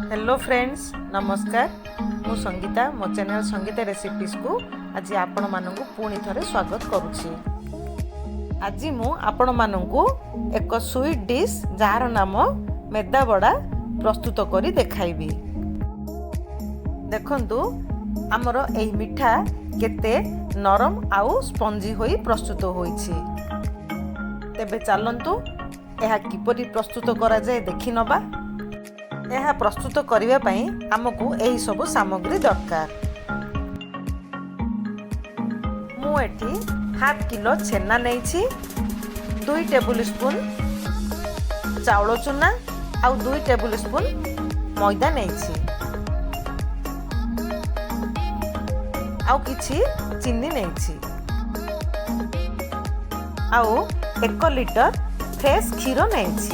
Hello friends, ନମସ୍କାର। ମୁଁ ସଙ୍ଗୀତା, ମୋ ଚ୍ୟାନେଲ୍ ସଙ୍ଗୀତା ରେସିପିସ୍କୁ ଆଜି ଆପଣମାନଙ୍କୁ ପୁଣି ଥରେ ସ୍ୱାଗତ କରୁଛି। ଆଜି ମୁଁ ଆପଣମାନଙ୍କୁ ଏକ ସୁଇଟ୍ ଡିଶ୍, ଯାହାର ନାମ ମେଦା ବଡ଼ା, ପ୍ରସ୍ତୁତ କରି ଦେଖାଇବି। ଦେଖନ୍ତୁ, ଆମର ଏହି ମିଠା କେତେ ନରମ ଆଉ ସ୍ପଞ୍ଜି ହୋଇ ପ୍ରସ୍ତୁତ ହୋଇଛି। ତେବେ ଚାଲନ୍ତୁ, ଏହା କିପରି ପ୍ରସ୍ତୁତ କରାଯାଏ ଦେଖିନେବା। ଏହା ପ୍ରସ୍ତୁତ କରିବା ପାଇଁ ଆମକୁ ଏହିସବୁ ସାମଗ୍ରୀ ଦରକାର। ମୁଁ ଏଠି ହାଫ୍ କିଲୋ ଛେନା ନେଇଛି, 2 ଟେବୁଲ ସ୍ପୁନ୍ ଚାଉଳ ଚୁନା ଆଉ 2 ଟେବୁଲ ସ୍ପୁନ୍ ମଇଦା ନେଇଛି ଆଉ କିଛି ଚିନି ନେଇଛି ଆଉ 1 ଲିଟର ଫ୍ରେଶ୍ କ୍ଷୀର ନେଇଛି।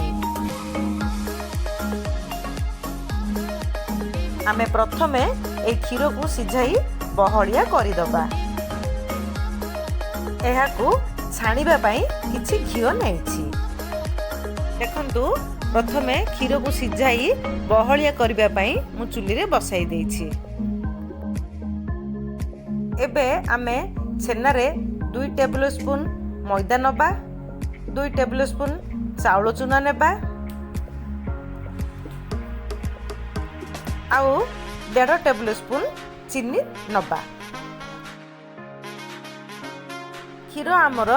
ଆମେ ପ୍ରଥମେ ଏହି କ୍ଷୀରକୁ ସିଝାଇ ବହଳିଆ କରିଦେବା। ଏହାକୁ ଛାଣିବା ପାଇଁ କିଛି ଘିଅ ନେଇଛି। ଦେଖନ୍ତୁ, ପ୍ରଥମେ କ୍ଷୀରକୁ ସିଝାଇ ବହଳିଆ କରିବା ପାଇଁ ମୁଁ ଚୁଲିରେ ବସାଇ ଦେଇଛି। ଏବେ ଆମେ ଛେନାରେ 2 ଟେବୁଲ ସ୍ପୁନ୍ ମଇଦା ନେବା, 2 ଟେବୁଲ ସ୍ପୁନ୍ ଚାଉଳ ଚୁନା ନେବା ଆଉ 1.5 ଟେବୁଲ ସ୍ପୁନ୍ ଚିନି ନେବା। କ୍ଷୀର ଆମର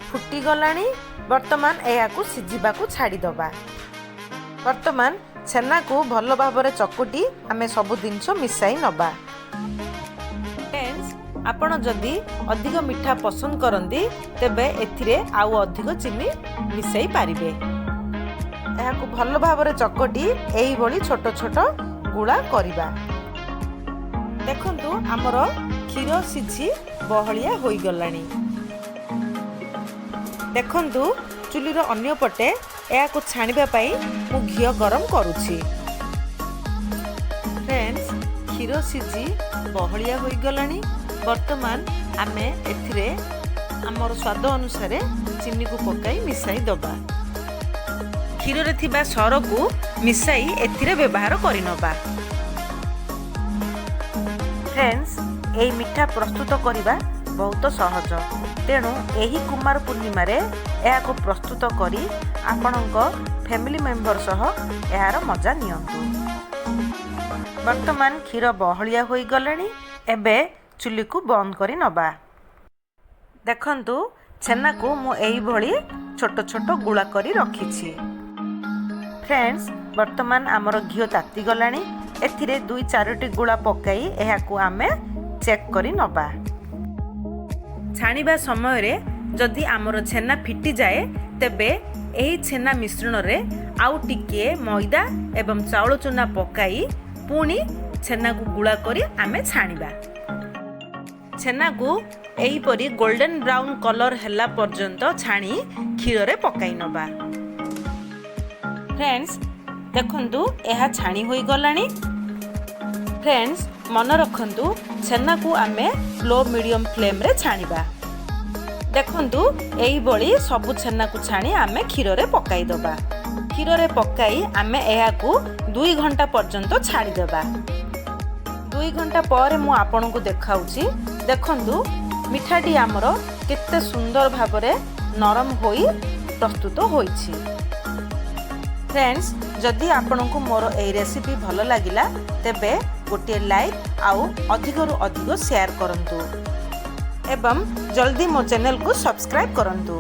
ଫୁଟିଗଲାଣି। ବର୍ତ୍ତମାନ ଏହାକୁ ସିଝିବାକୁ ଛାଡ଼ିଦେବା। ବର୍ତ୍ତମାନ ଛେନାକୁ ଭଲ ଭାବରେ ଚକୁଟି ଆମେ ସବୁ ଜିନିଷ ମିଶାଇ ନେବା। ଫ୍ରେଣ୍ଡସ୍, ଆପଣ ଯଦି ଅଧିକ ମିଠା ପସନ୍ଦ କରନ୍ତି, ତେବେ ଏଥିରେ ଆଉ ଅଧିକ ଚିନି ମିଶାଇ ପାରିବେ। ଏହାକୁ ଭଲ ଭାବରେ ଚକଟି ଏହିଭଳି ଛୋଟ ଛୋଟ ଗୁଳା କରିବା। ଦେଖନ୍ତୁ, ଆମର କ୍ଷୀର ସିଝି ବହଳିଆ ହୋଇଗଲାଣି। ଦେଖନ୍ତୁ, ଚୁଲିର ଅନ୍ୟ ପଟେ ଏହାକୁ ଛାଣିବା ପାଇଁ ମୁଁ ଘିଅ ଗରମ କରୁଛି। ଫ୍ରେଣ୍ଡସ୍, କ୍ଷୀର ସିଝି ବହଳିଆ ହୋଇଗଲାଣି। ବର୍ତ୍ତମାନ ଆମେ ଏଥିରେ ଆମର ସ୍ୱାଦ ଅନୁସାରେ ଚିନିକୁ ପକାଇ ମିଶାଇ ଦେବା। କ୍ଷୀରରେ ଥିବା ସରକୁ ମିଶାଇ ଏଥିରେ ବ୍ୟବହାର କରିନେବା। ଫ୍ରେଣ୍ଡସ୍, ଏହି ମିଠା ପ୍ରସ୍ତୁତ କରିବା ବହୁତ ସହଜ। ତେଣୁ ଏହି କୁମାର ପୂର୍ଣ୍ଣିମାରେ ଏହାକୁ ପ୍ରସ୍ତୁତ କରି ଆପଣଙ୍କ ଫ୍ୟାମିଲି ମେମ୍ବର ସହ ଏହାର ମଜା ନିଅନ୍ତୁ। ବର୍ତ୍ତମାନ କ୍ଷୀର ବହଳିଆ ହୋଇଗଲାଣି। ଏବେ ଚୁଲିକୁ ବନ୍ଦ କରି ନେବା। ଦେଖନ୍ତୁ, ଛେନାକୁ ମୁଁ ଏଇଭଳି ଛୋଟ ଛୋଟ ଗୁଳା କରି ରଖିଛି। ଫ୍ରେଣ୍ଡସ୍, ବର୍ତ୍ତମାନ ଆମର ଘିଅ ତାତିଗଲାଣି। ଏଥିରେ ଦୁଇ ଚାରୋଟି ଗୁଳା ପକାଇ ଏହାକୁ ଆମେ ଚେକ୍ କରି ନେବା। ଛାଣିବା ସମୟରେ ଯଦି ଆମର ଛେନା ଫିଟିଯାଏ, ତେବେ ଏହି ଛେନା ମିଶ୍ରଣରେ ଆଉ ଟିକିଏ ମଇଦା ଏବଂ ଚାଉଳ ଚୁନା ପକାଇ ପୁଣି ଛେନାକୁ ଗୁଳା କରି ଆମେ ଛାଣିବା। ଛେନାକୁ ଏହିପରି ଗୋଲ୍ଡେନ୍ ବ୍ରାଉନ୍ କଲର୍ ହେଲା ପର୍ଯ୍ୟନ୍ତ ଛାଣି କ୍ଷୀରରେ ପକାଇ ନେବା। ଫ୍ରେଣ୍ଡସ୍, ଦେଖନ୍ତୁ, ଏହା ଛାଣି ହୋଇଗଲାଣି। ଫ୍ରେଣ୍ଡସ୍, ମନେ ରଖନ୍ତୁ, ଛେନାକୁ ଆମେ ଲୋ ମିଡ଼ିୟମ୍ ଫ୍ଲେମ୍ରେ ଛାଣିବା। ଦେଖନ୍ତୁ, ଏଇଭଳି ସବୁ ଛେନାକୁ ଛାଣି ଆମେ କ୍ଷୀରରେ ପକାଇଦେବା। କ୍ଷୀରରେ ପକାଇ ଆମେ ଏହାକୁ 2 ଘଣ୍ଟା ପର୍ଯ୍ୟନ୍ତ ଛାଡ଼ିଦେବା। 2 ଘଣ୍ଟା ପରେ ମୁଁ ଆପଣଙ୍କୁ ଦେଖାଉଛି। ଦେଖନ୍ତୁ, ମିଠାଟି ଆମର କେତେ ସୁନ୍ଦର ଭାବରେ ନରମ ହୋଇ ପ୍ରସ୍ତୁତ ହୋଇଛି। ଫ୍ରେଣ୍ଡସ୍, ଯଦି ଆପଣଙ୍କୁ ମୋର ଏହି ରେସିପି ଭଲ ଲାଗିଲା, ତେବେ ଗୋଟିଏ ଲାଇକ୍ ଆଉ ଅଧିକରୁ ଅଧିକ ସେୟାର କରନ୍ତୁ ଏବଂ ଜଲ୍ଦି ମୋ ଚ୍ୟାନେଲକୁ ସବସ୍କ୍ରାଇବ୍ କରନ୍ତୁ।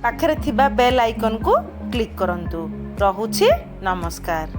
ପାଖରେ ଥିବା ବେଲ୍ ଆଇକନ୍କୁ କ୍ଲିକ୍ କରନ୍ତୁ। ରହୁଛି, ନମସ୍କାର।